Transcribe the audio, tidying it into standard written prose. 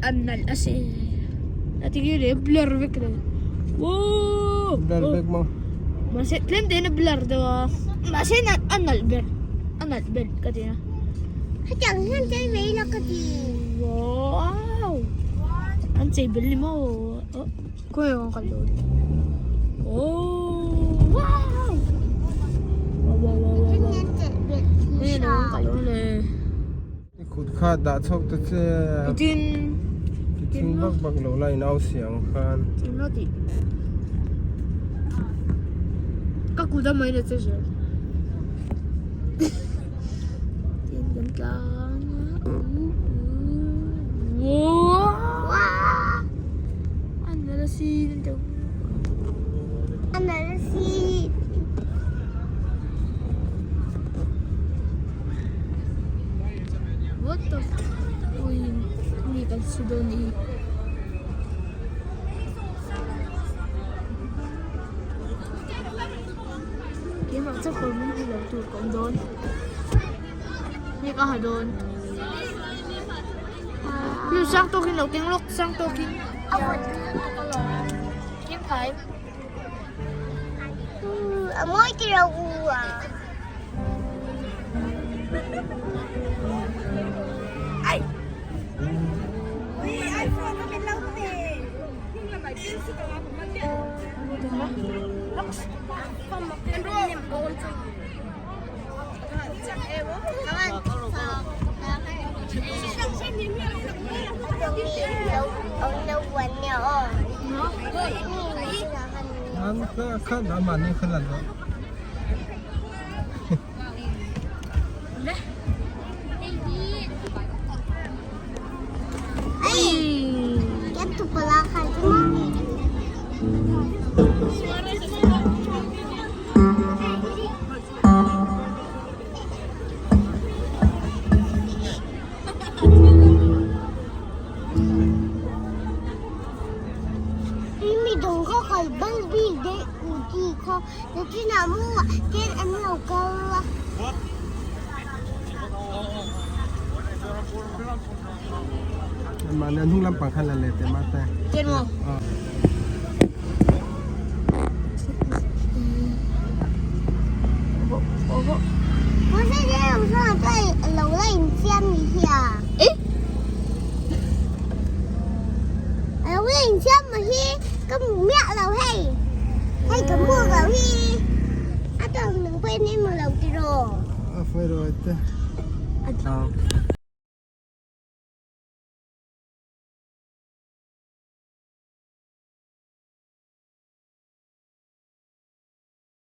An nalh a si. A ti khi le blur vek le. Woo! Blur vek maw? Mahse tlem tein a blur deuh a. Mahse a nalh ber. A nalh ber ka ti a. Hetiang hian chei mai la ka ti. Wow! An chei bel ni maw? Oh, khawi ang kal dawn? Oh! Wow! Wow, wow, wow, wow, wow. Hei lo kal dawn le. I kut kha dah chhawk ta che a. Tin. I thing vak vak lo la i nau si ang khan. Tin lo tih. Ka kut a mai na che zel. Tin kan tlang a. Wow! An nala si nan teu. An nala si. What the ui mi kan su dawn ni keimah chu kawr min ti lo tur ka awm dawn hei ka ha dawn nu sang tawkin lo keng lawk sang tawkin keng phai. A mawi ti lo u a. Mi dang kha kal bal bik daih u ti kha nachinah maw ten an lo kal a. Mahni an hnung lampang khan la let teh mahse. Ten maw? A fawi rawh te.